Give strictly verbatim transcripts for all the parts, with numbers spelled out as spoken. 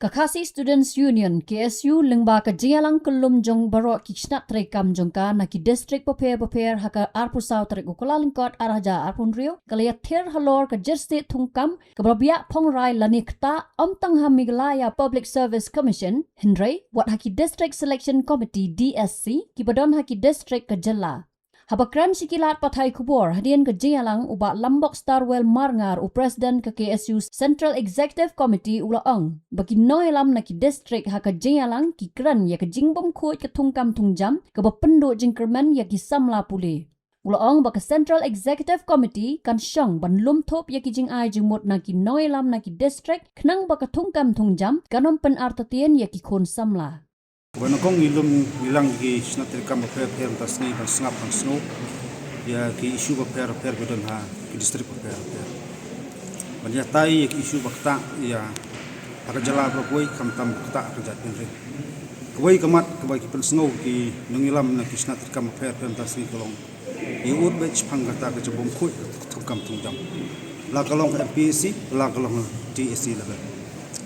Ka Khasi Students Union, K S U, lyngba ka jingïalang kyllum jong baroh ki shnat treikam jong ka na ki distrik bapher bapher ha ka arphew saw tarik u Kyllalyngkot ar hajar arphew hynriew, ka la ïathir halor ka jersey thungkam kaba biah phongrai lane ktah, ym tang ha Meghalaya Public Service Commission, hynrei wat ha ki District Selection Committee, D S C, kiba don ha ki distrik ka jylla. Haba kren sha ki lad pathai khubor hadien ka jingïalang, u Bah Lambok Starwell Marngar, u President ka K S U Central Executive Committee, u la ong ba ki nongïalam na ki distrik ha ka jingïalang ki kren ïa ka jingbymkhuid ka thungkam thungjam kaba pynduh jingkyrmen ïa ki samla pule. U la ong ba ka Central Executive Committee kan shong ban lum thup ïa ki jingai jingmut na ki nongïalam na ki distrik khnang ba ka thungkam thungjam kan ym pynartatien ïa ki khun samla. Kaba nyngkong, ngi lum ngi lang ïa ki shnat treikam bapher bapher mynta ka sngi ban sngap ban sngewthuh ïa ki issue bapher bapher ba don ha ki distrik bapher bapher. Ban ïatai ïa ki issue ba ktah ïa ha ka jylla baroh kawei, khamtam ba ktah ha ka jaitbynriew. Kawei ka mat kaba ki pynsngew ki nongïalam na ki shnat treikam bapher bapher mynta ka sngi ka long, ïa ud beit shaphang kata ka jingbymkhuid ka thungkam thungjam, la ka long M P S C, la ka long T S C level.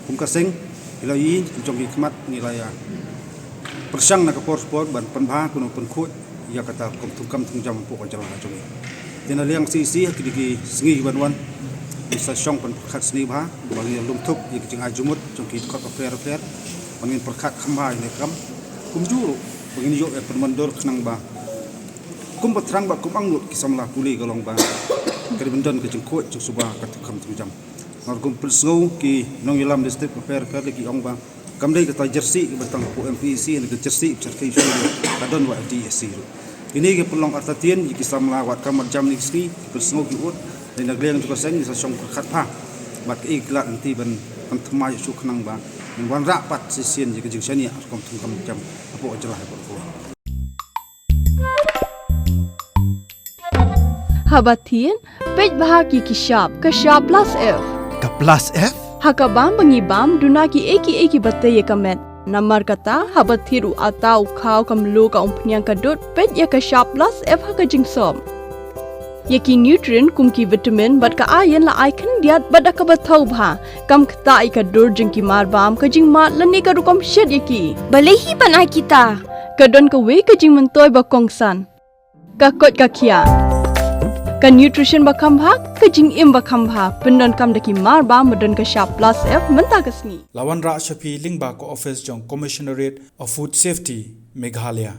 Kum ka seng, ïa la ïa ki jong ki khmat ngi la ïa pyrshang na ka por por ban pynbha kumno pynkhuid ïa kata ka thungkam thungjam hapoh ka jylla jong ngi. Te na liang C E C ha kine ki sngi ban wan, ngi sa shong ban pyrkhat sngewbha ba ngin lum thup ïa ki jingai jingmut jong ki dkhot bapher bapher, ba ngin pyrkhat kham bha ïa kane ka kam, kumjuh ruh ba ngin ïoh ïa ka pynmyntoi khnang ba kum ba thrang bad kum angnud ki samla pule ka long ba ka dei ban don ka jingkhuid jingsuba ka thungkam thungjam. Nga ruh kum pynsngew ki nongïalam distrik bapher bapher ki ong ba kam dei kata jersey kaba tang hapoh M P S C, ne ka jersey ba shyrkhei shuh ka don bad T S C ruh. Kine ki pynlong artatien ïa ki samla, wat ka mat jam ne ki sngi ki pynsngew ki ud. Dei na liang jong ka seng ngi sa shong pyrkhat bha bad kaei ka lad lynti ban pynthymmai shuh khnang ba ngin wanrah pat shisien ïa ka jingshaniah rukom thungkam thungjam hapoh ka jylla hapoh ka. Haba thied, peit bha ki ki shap, ka shap plus F. Ka plus F? Ha ka bam ba ngi bam, duna kiei kiei kiba tei ïa ka met. Namar kata, haba thied u atta, u khaw, ka mluh, ka umphniang, ka dud, peit ïa ka shap plus F ha ka jingsop. Ïa ki nutrient kum ki vitamin bad ka iron la ai khyndiat bad da kaba thaw bha. Kam ktah ïa ka dur jong ki mar bam, ka jingmad lane ka rukom shet ïa ki. Balei hi ban ai kita? Ka don kawei ka jingmyntoi ba kongsan. Ka koit ka khiah. Ka nutrition ba kham bha, ka jingim ba kham bha, pyndonkam da ki mar bam ba don ka shap plus F mynta ka sngi. La wanrah sha phi lyngba ka office jong Commissionerate of Food Safety, Meghalaya.